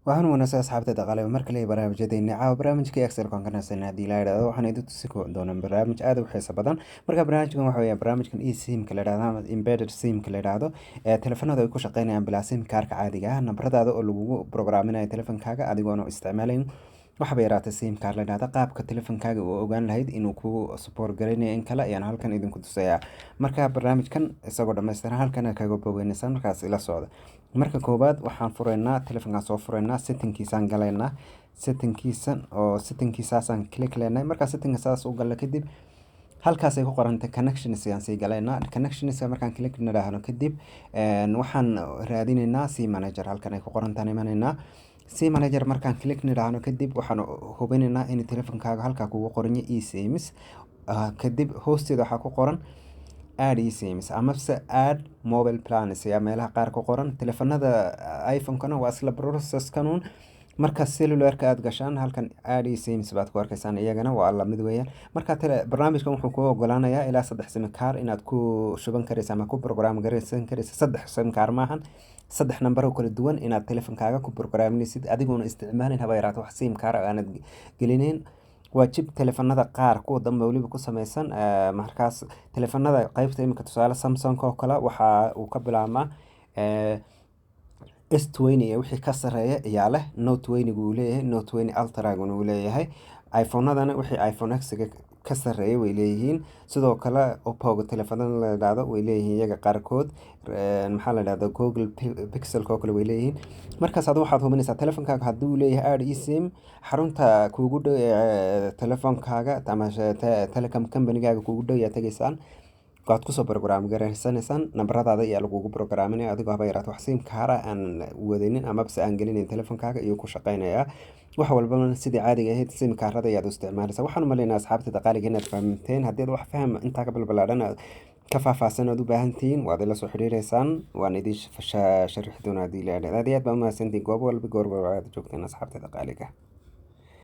Waxaan wanaagsan asxaabta dhaqaale mar kale barnaamijyadeena caawa barnaamijka Excel kan kanasana haddii la yiraahdo waxaan idin tusi doonaa barnaamij aad u xiiso badan. Marka barnaamijkan waxa weeye barnaamijkan eSIM-ka la yiraahdo ama embedded SIM-ka la yiraahdo ee telefoonada ay ku shaqeynayaan bilaa SIM kaarka caadiga ah, nambaradaada oo lagugu programinayo telefonkaaga adigoona isticmaalayn waxba yaraatay SIM card la yiraahdo. Qaabka telefonkaaga uu ogaan lahayd inuu ku support garanayo in kale ayaan halkan idinku tusayaa. Marka barnaamijkan isagoo dhammaystiran halkan kaga bogeynaysaa, markaas ila socda. Marka koowaad waxaan fureynaa telefonkaan, soo fureynaa, settingkiisaan galaynaa, settingkiisan oo settingkiisaasaan click leenahay. Markaa settingka saas u galla kadib, halkaasay ku qorantay connections ayaan sii galaynaa. Connections markaan click nidhaahno kadib, waxaan raadineynaa SIM manager. Halkan ay ku qorantaan imanaynaa. SIM manager markaan click nidhaahno kadib, waxaan hubinaynaa in telefonkaaga halkaa kugu qoran yahay eSIMs. Kadib hoosteeda waxaa ku qoran add eSIMs amase add mobile plans ayaa meelaha qaar ku qoran. Telefonada iPhone-kana waa isla process-kanuun. Marka cellular-ka aad gashaan, halkan add eSIMs baad ku arkaysaan, iyagana waa lamid weeyaan. Marka tele barnaamijkan wuxuu kuu ogolaanayaa ilaa saddex SIM card inaad ku shuban karaysa ama ku program garaysan karaysa. Saddex SIM card maahan, saddex nambar oo kala duwan inaad telefonkaaga ku programinaysid adigoona isticmaalin haba yaraato wax SIM card aanad gelinayn. Waa chip telefonada qaar kuwa dambe weliba ku sameysan. Markaas telefonada qeybta imika, tusaale Samsung oo kale, waxa uu ka bilaabmaa S20 iyo wixii ka sareeya ayaa leh. Note 20 uu leeyahay, Note 20 Ultra-guna uu leeyahay. iPhone-adana wixii iPhone X-ga ka sareeya way leeyihiin. Sidoo kale Oppo telefonada la yidhaahdo way leeyihiin iyaga qaarkood. Maxaa la yidhahdaa, Google Pixel oo kale way leeyihiin. Markaas adu waxaad hubinaysaa telefonkaaga hadduu leeyahay add eSIM, xarunta kuugu dhow ee telefoonkaaga ama telecom company-gaaga kuugu dhow ayaa tegaysaan, waad kusoo program garaysanaysaan, nambaradaada ayaa lagugu programinaya adigoo haba yaraata wax SIM card aan wadanin amabase aan gelinayn telefonkaaga iyo ku shaqeynaya. Wax walbana sidii caadiga ahayd SIM kaarada ayaad u isticmaalaysaa. Waxaan umaleynaa asxaabtada qaaliga inaad fahamteen. Haddii aad wax faham intaa ka balbalaadhan ka faahfaahsan aad u baahan tihiin, waad ila soo xiriireysaan, waan idin sharixi doonaa haddii la. Aad iyo aad baa umahadsantihiin goob walba goor walba aad joogteen, asxaabtada qaaliga.